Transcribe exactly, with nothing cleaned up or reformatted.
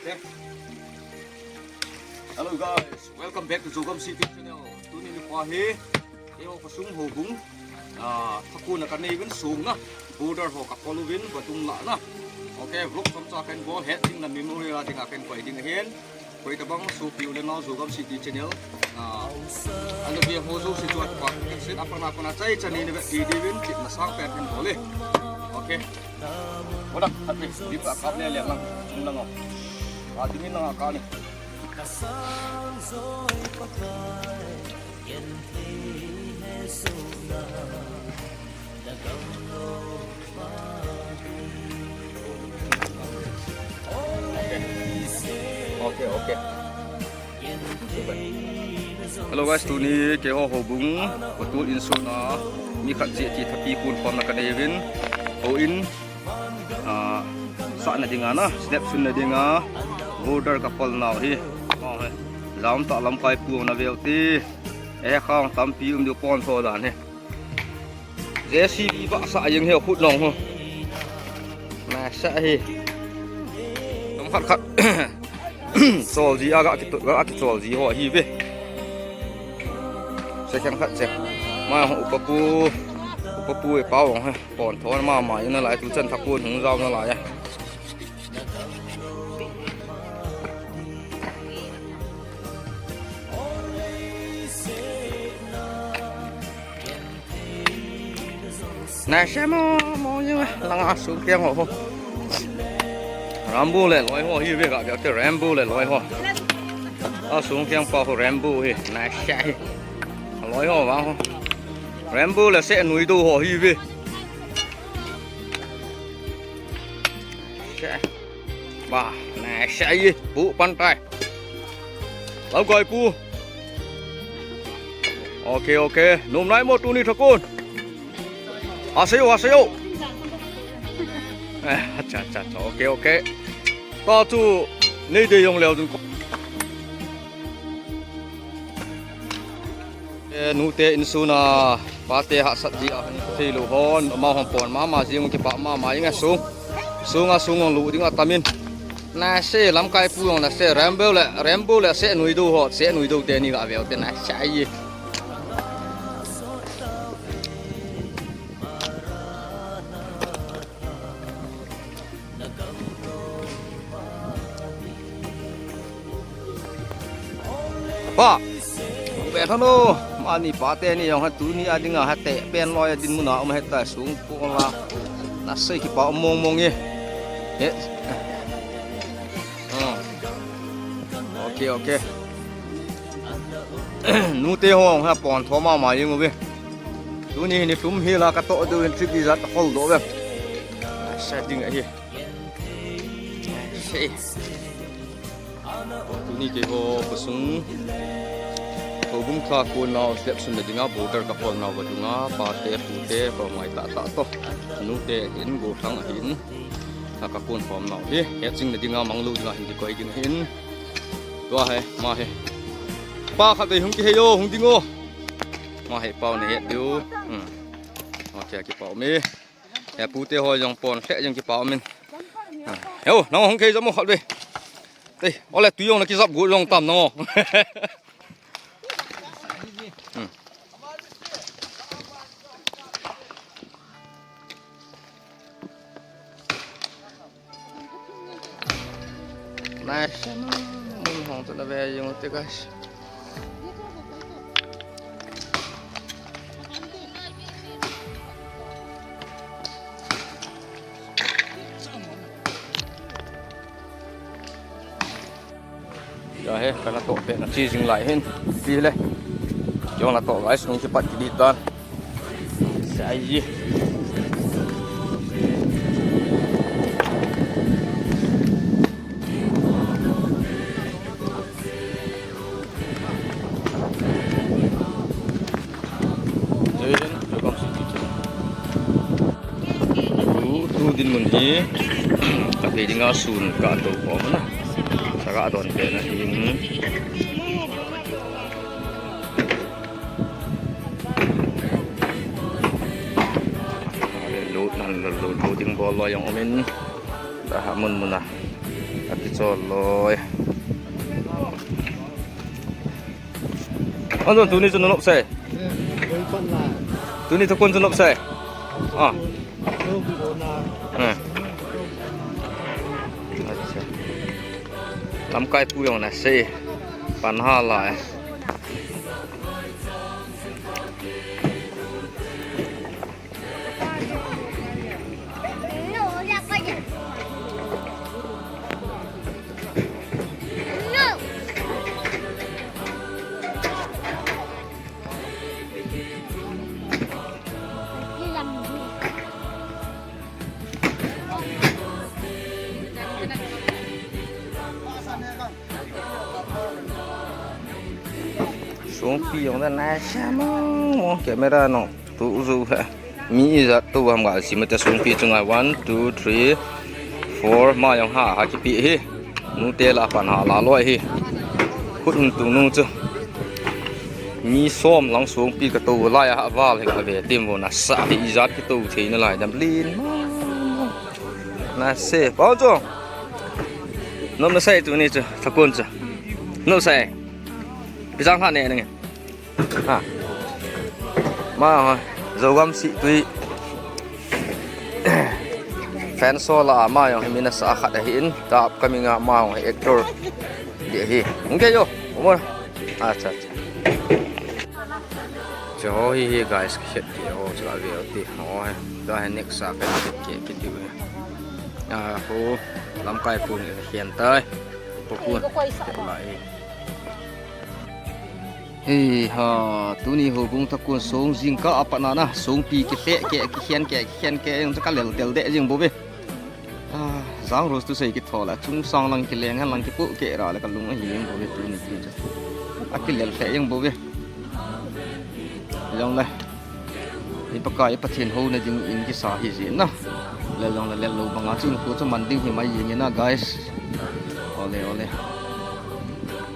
Hello guys, welcome back to Zogam City channel. Tuni nikho hi, eiho khosung houbung, ah, thakon a kanei uvin song na, border ho kakol uvin, vadung lah na. Okay, vlog chomcha kahin bol, hetjingna memory a dinga kahin koi ding ahin. Koi tabang sopi u le nao Zogam City channel. Ah, ana ve ho jouse chu apat, set a pat a pat a chai chan in ve ti diuvin, tepna sangpen kahin bol e. Okay. Kodak, khat ve, dip a kap le le lang, chung lang o. A, dingin lang a ka ni. Okay, okay. Hello guys, tuni keiho houbung, Patul insung a, mi khat cheh ti thapi kon khomna kanei uvin, houin, ah, sahna dinga na, snap sunna dinga, border kakol nau hi. Oh, he. Jam tah lamkai pu na veu te. Eh, khang tampi um diu pon tho dan hi. J C B vahsah jeng hi khut nong ho. Nasa hi. Nom khat khat. Chol ji a ga ki to, ga ki chol ji ho hi ve. Se khen khat se. Ma ho upa pu. Upa pu e pa ong he. Pon thon ma ma ina lai tu chan thakon hung jao na lai a. Nasa mo, mo ni langa sung kiang ho. Rambo le loi ho hi ve ga ga te Rambo le loi ho. A sung kiang pa ho Rambo hi. Nasa hi. Loi ho vang ho. Rambo le se nui do ho hi ve. Ba, nasa ye, pu pan tai. Lau kai pu. Okay, okay. Nom nai mo tuni thakon. Asayo, asayo. Eh, acha, acha, acha. Okay, okay. Ta chu nei de jong leo dun ko. Eh, nute insung a, pate hahsat ji a, thei lou hon, ama hon pon mama jing kipah mama inga sung. Sung a sung hon lu ding a tamin. Nasa lamkai pu hon nasa Rambo le, Rambo le se nui do ho, se nui do te ni ga veu te nasa ye. Pa, ve than o, mani pate ni jong ha tuni a dinga ha te pen loi a dinmun a um heta sung ko la. Nasa kipah mong mong e. Eh. Ah. Okay, okay. Nute ho ha pon tho mama jing uve. Tuni ni thum hi la ka to du in trip i jat hol do ve. Sa ding ahi. Sei. Tuni keiho khosung, houbung thakon nau step sunna dinga border kakol nau vadunga pate pute pa mai tah tah to. Nute hin gothang ahin. Thakon khom nau hi. Hetjingna dinga manglu dinga hin kikoi ding ahin. Tua hi, ma hi. Pa khat ve hung kihei o, hung ding o. Ma hi pau na het diu. Hmm. Okay, kipah me. He pute ho jong pon lheh jong kipah min. Heu, nang hung kei jom khat ve. Tei, ole tui jong na kijap gu jong tam nang o. Hmm. Nice. Mun hong tu na ve jong te guys. Tua hi, kana toh pet na chi jing lai hin. Pi le. Jong na toh guys, nung kipat kidit dan. Sai ji. Jai Hind, welcome to the channel. Tu, tu dinmun hi, ka thei dinga sun ka to ko na. Sa ka don pe na hi. Load nan load, loading bol lo jong um in. Da ha mun mun a. Kichol loi. Anjon, tuni chu nop sai. Tuni thakon chu nop sai. Ah. Hmm. Acha. Lamkai pu jong ana sei. Pan hala. Songpi jong dan nasa mong mong, camera nung tu ju ha. Mi ijat tu ham gal sim ta, songpi chunga one, two, three, four, ama jong ha, ha kipe hi. Nute la pan hala loi hi. Khut hung tung nu chu. Mi som lang songpi kato lai a, aval hi kave tim vo, nasa hi ijat kito thei nalai dam lin. Nasa, pa chu. Nom nasei tuni chu, thakon chu. Nom sai. Pi chang ha ne nge. Ha. Ama jong, Zogam Sihtui fan show la ama jong hi mi nasa khat ahin, ta upcoming a ama jong hi actor ding ahi. Hung kei jo. Umor. Acha, acha. Chu ho hi, hi guys, khet ti ho chu ave ti. Ho hi. Ta hi next a ka khet ke, khet ti. A ho. Lamkai pu ni khen tai. Pu pu. Lai. Hei ha, tuni houbung thakon song jingkah a pat na na, songpi kihleh keh, kikhen keh, kikhen keh, jong chu ka lel tel deh jing bou ve. Ah, jang rose tu sei kithol a, chungsang lang kileng, hen lang kipoh keh ra le ka lung ahi jing bou ve tuni tin chu. A kilel hleh jing bou ve. Jong le. Hi Pakai, Pathen houna dingin kisa hi jin na. Le jong le lel lou banga chun khu chu man ding hi mai jing in na, guys. Ole, ole.